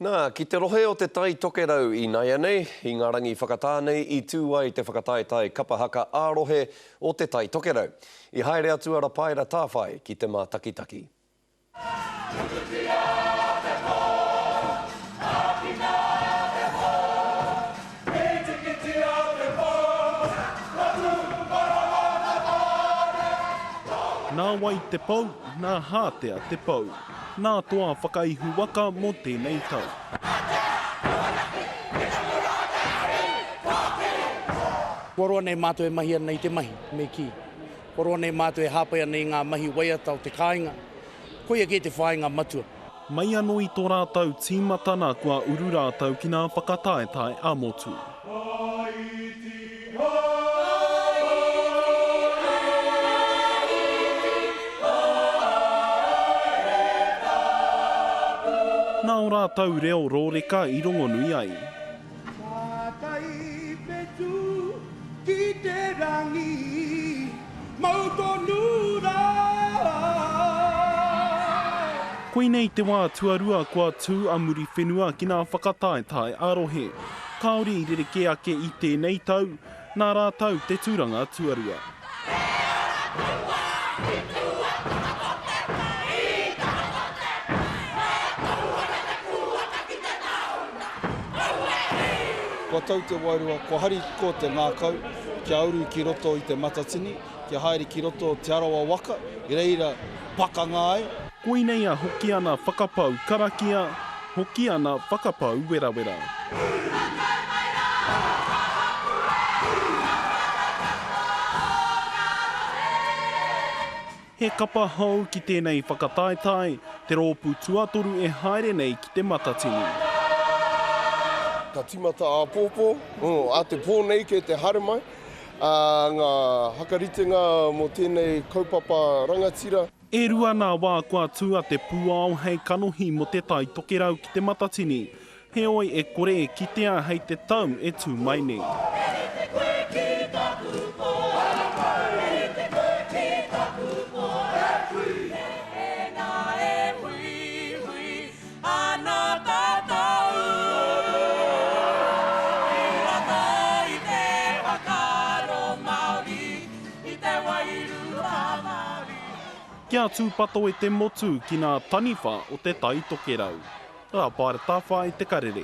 Nā, ki te rohe o Te Tai Tokerau inaianei, i ngā rangi whakatā nei i tū ai te whakataetae kapa haka ā-rohe o Te Tai Tokerau. I haere atu a Rapaera Tāwhai ki te mātakitaki. Nā wai te pou, nā Hātea te pou. Nā Toa Whakaihu Waka mō tēnei tau. Kua roa nei mātou e mahi ana i te mahi, me kī. Kua roa nei mātou e hāpai ana i ngā mahi waiata o te kāinga. Koia kē te whāinga matua. Mai anō i tō rātou tīmatana kua uru rātou ki ngā whakataetae ā-motu. Nā ō rātou reo rōreka i rongonui ai. Tātai whetū ki te rangi, mau tonu rā. Koinei te wā tuarua kua tū a Muriwhenua ki ngā whakataetae ā-rohe. Kāore i rerekē ake i tēnei tau, nā rātou te tūranga tuarua. Kua tau te wairua, kua harikoa te ngākau kia uru ki roto i Te Matatini, kia haere ki roto o Te Arawa waka, i reira pakanga ai. Koinei a Hokiana whakapau karakia, Hokiana whakapau werawera. He kapa hou ki tēnei whakataetae, te rōpū tuatoru e haere nei ki Te Matatini. Ka tīmata āpōpō, ā te pō nei kei te haere mai, ā, ngā hakaritenga mō tēnei kaupapa rangatira. E rua nā wā kua tū a Te Pūao hei kanohi mō Te Tai Tokerau ki Te Matatini, heoi e kore e kitea hei te tau e tū mai nei. Kia tūpato e te motu ki ngā taniwha o Te Tai Tokerau. Rā Paeratawhai Te Karere.